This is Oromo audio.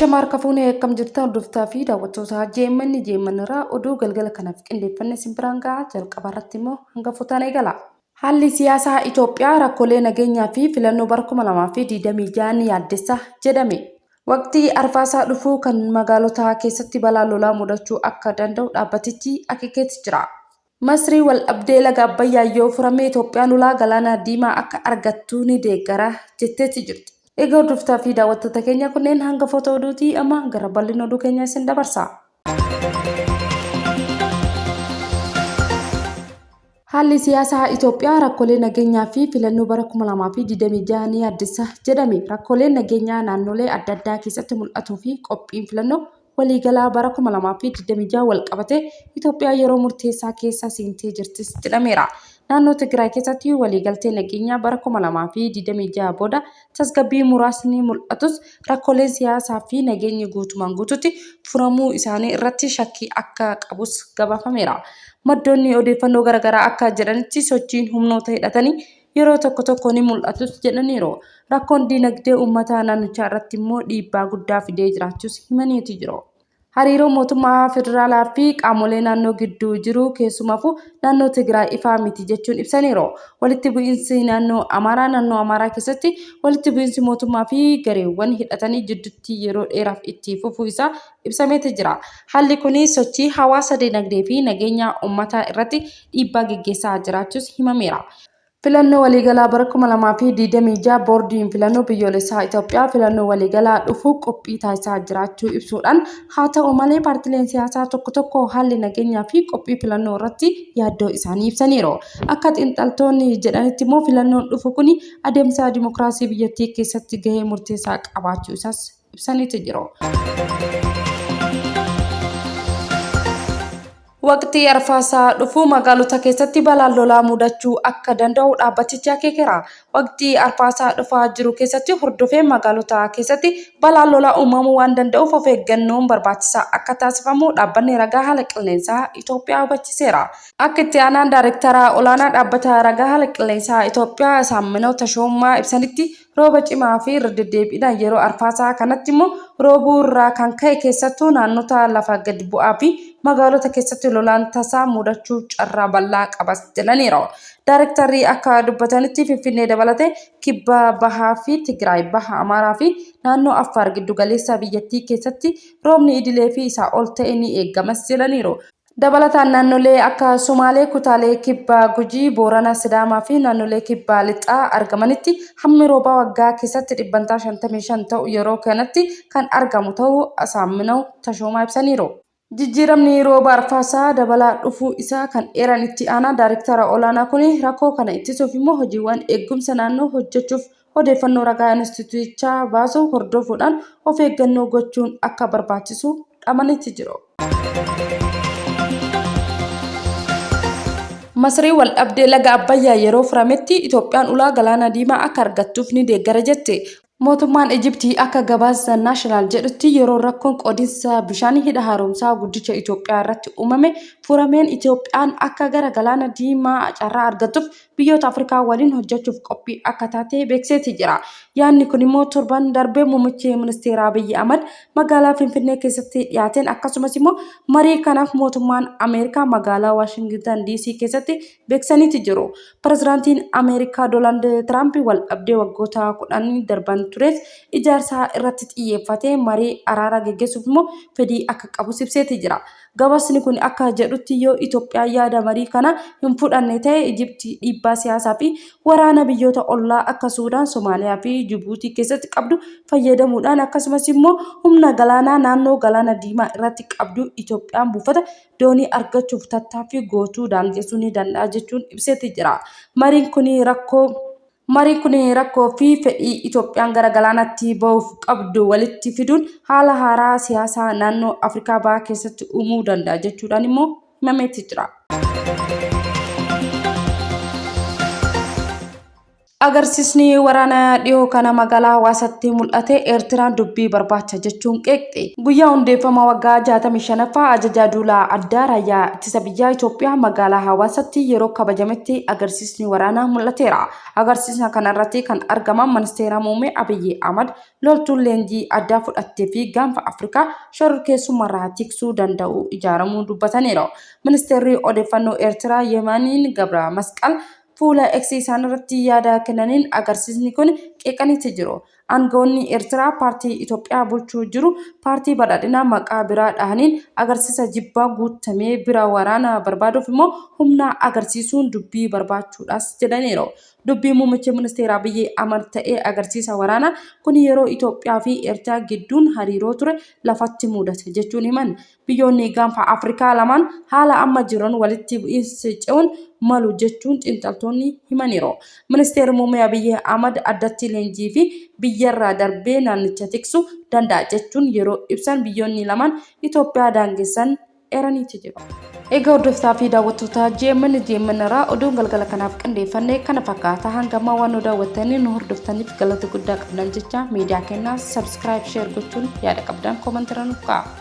Ashama harka fuunee akkam jirtan hordoftaa fi daawwattoota JMN JMN irraa oduu galgala kanaaf qindeeffanne isin biraan ga'a jalqaba irratti immoo hangafootaan eegala. Haalli siyaasaa Itoophiyaa rakkoolee nageenyaa fi filannoo bara 2026 ni yaaddessa jedhame. Waqtii arfaasaa dhufu kan magaalota keessatti balaa lolaa mudachuu akka danda'u dhaabbatichi akeekeeti jira. Masrii waldhabdee laga Abbayyaa yoo furame Itoophiyaan ulaa galaana diimaa akka argattu ni deeggara jetteetti jirti. Egaa hordoftaa fi daawwattoota keenya kunneen hangafoota oduuti amma gara bal'ina oduu keenya isin dabarsa. Haalli siyaasaa Itoophiyaa rakkoolee nageenyaa fi filannoo bara 2026 ni yaaddessa jedhame. Rakkooleen nageenyaa naannolee adda addaa keessatti mul'atuu fi qophiin filannoo waliigalaa bara 2026 walqabatee Itoophiyaa yeroo murteessaa keessa seentee jirtis jedhameera. Naannoo Tigraay keessatti waliigaltee nageenyaa bara 2026 booda tasgabbii muraasni mul'atus rakkooleen siyaasaa fi nageenyi guutumaan guututti furamuu isaanii irratti shakkii akka qabus gabaafameera. Maddoonni odeeffannoo garaagaraa akka jedhanitti sochiin humnoota hidhatanii yeroo tokko tokko ni mul'atus jedhaniiru. Rakkoon diinagdee uummataa naannichaa irratti immoo dhiibbaa guddaa fidee jiraachuus himaniitu jiru. Hariiroo mootummaa federaalaa fi qaamolee naannoo gidduu jiru keessumaafuu naannoo Tigraay ifaa miti jechuun ibsaniiru. Walitti bu'iinsi naannoo Amaaraa naannoo Amaaraa keessatti walitti bu'iinsi mootummaa fi gareewwan hidhatanii jidduutti yeroo dheeraaf itti fufuu isaa ibsameeti jira. Haalli kun sochii hawaasa dinagdee fi nageenya uummataa irratti dhiibbaa geggeessaa jiraachuus himameera. Filannoo waliigalaa bara 2026 Boordiin Filannoo Biyyoolessaa Itoophiyaa filannoo waliigalaa dhufu qophii taasisaa jiraachuu ibsuudhaan haa ta'u malee paartileen siyaasaa tokko tokko haalli nageenyaa fi qophii filannoo irratti yaaddoo isaanii ibsaniiru. Akka xiinxaltoonni jedhanitti immoo filannoon dhufu kun adeemsa dimokiraasii biyyattii keessatti gahee murteessaa qabaachuu isaas ibsaniitu jiru. Waqtii arfaasaa dhufu magaalota keessatti balaan lolaa mudachuu akka danda'u dhaabbatichi akeekeera. Waqtii arfaasaa dhufaa jiru keessatti hordofee magaalota keessatti balaan lolaa uumamuu waan danda'uuf of eeggannoon barbaachisaa akka taasifamu dhaabbanni ragaa haala qilleensaa Itoophiyaa hubachiiseera. Akka itti aanaan daayirektara olaanaa dhaabbata ragaa haala qilleensaa Itoophiyaa Saamminoo Tashoomaa ibsanitti Rooba cimaa fi irra deddeebiidhaan yeroo arfaasaa kanatti immoo roobuu irraa kan ka'e keessattuu naannota lafa gadi bu'aa fi magaalota keessatti lolaan tasaa mudachuu carraa bal'aa qabas jedhaniiru. Daarektarri akka dubbatanitti Finfinnee dabalatee kibba bahaa fi Tigraay, baha Amaaraa fi naannoo Affaar giddugaleessa biyyattii keessatti roobni idilee fi isaa ol ta'e ni eegamas jedhaniiru. Dabalataan naannolee akka Sumaalee, kutaalee Kibba Gujii, Boorana, Sidaamaa fi naannolee Kibba Lixaa argamanitti hammi roobaa waggaa keessatti dhibbantaa 55 ta'u yeroo kanatti kan argamu ta'uu Asaamminaw Tashoomaa ibsaniiru. Jijjiiramni rooba arfaasaa dabalaa dhufuu isaa kan eeran itti aanaa daariktara olaanaa kun rakkoo kana ittisuuf immoo hojiiwwan eeggumsa naannoo hojjechuuf odeeffannoo ragaa inistitiyuutichaa baasu hordofuudhaan of eeggannoo gochuun akka barbaachisu dhamanitti jiru. Masriin waldhabdee laga Abbayyaa yeroo furametti Itoophiyaan ulaa galaana diimaa akka argattuuf ni deeggara jette. Mootummaan Ijiptii akka gabaasa Naashinaal jedhutti yeroo rakkoon qoodinsa bishaanii hidha haaromsaa guddicha Itoophiyaa irratti uumame furameen Itoophiyaan akka gara galaana diimaa carraa argattuuf biyyoota Afrikaa waliin hojjechuuf qophii akka taate beekseeti jira. Yaadni kun immoo torban darbe muummichi ministeeraa Abiyyi Ahmad magaalaa Finfinnee keessatti dhiyaateen akkasumas immoo marii kanaaf mootummaan Ameerikaa magaalaa Waashingitan DC keessatti beeksaniiti jiru. Pirezidaantiin Ameerikaa Doonaald Tiraamp wal dhabdee waggoota 10 darban tureef ijaarsa irratti xiyyeeffatee marii araaraa geggeessuuf immoo fedhii akka qabus ibseeti jira. Gabaasni kun akka jedhutti yoo Itoophiyaan yaada marii kana hin fudhanne ta'e Ijipti dhiibbaa siyaasaa fi waraana biyyoota ollaa akka Suudaan, Somaaliyaa fi Jibuutii keessatti qabdu fayyadamuudhaan akkasumas immoo humna galaanaa naannoo Galaana Diimaa irratti qabdu Itoophiyaan buufata doonii argachuuf tattaaffii gootu daangessuu ni danda'a jechuun ibseeti jira. Mariin kun rakkoo Mariin kun rakkoo fi fedhii Itoophiyaan gara galaanaatti bahuuf qabdu walitti fiduun haala haaraa siyaasaa naannoo Afrikaa Bahaa keessatti uumuu danda'a jechuudhaan immoo himameeti jira. Agarsiisni waraanaa dhiyoo kana magaalaa Hawaasaatti mul'ate Eertiraan dubbii barbaacha jechuun qeeqxe. Guyyaa hundeeffama waggaa 65ffaa Ajajaa Duulaa Addaa Raayyaa Ittisa Biyyaa Itoophiyaa magaalaa Hawaasaatti yeroo kabajametti agarsiisni waraanaa mul'ateera. Agarsiisa kanarratti kan argaman Ministeera Muummee Abiyyi Ahmad loltuun leenjii addaa fudhattee fi gaanfa Afrikaa shororkeessummaarraa tiksuu danda'u ijaaramuu dubbataniiru. Ministeerri Odeeffannoo Eertiraa Yemaaniin Gabra Masqal fuula X isaaniirratti yaada kennaniin agarsiisni kun qeeqaniiti jiru. Aanga'oonni Eertiraa paartii Itoophiyaa bulchuu jiru paartii badhaadhinaa maqaa biraa dhahaniin agarsiisa jibbaa guutamee bira waraana barbaaduuf immoo humna agarsiisuun dubbii barbaachuudhaas jedhaniiru. Dubbii muummichi ministeera Abiyyi Ahmad ta'ee agarsiisa waraanaa kun yeroo Itoophiyaa fi Eertiraa gidduun hariiroo ture lafatti mudate jechuun himan. Biyyoonni gaanfa Afrikaa lamaan haala amma jiruun walitti bu'iinsi ce'uun malu jechuun xiinxaltoonni himaniiru. Ministeerri Muummee Abiyyi Ahmad addatti leenjii fi biyyarra darbee naannicha tiksu danda'a jechuun yeroo ibsan biyyoonni lamaan Itoophiyaa daangessan eeraniiti jiru. Egaa hordoftaa fi daawwattoota GMN GMN irraa oduun galgala kanaaf qindeeffanne kana fakkaata. Hanga ammaa waan nu daawwattanii nu hordoftaniif galata guddaa qabnan jecha miidiyaa keenyaa subscribe share gochuun yaada qabdan koomantiirra nuuf kaa'aa.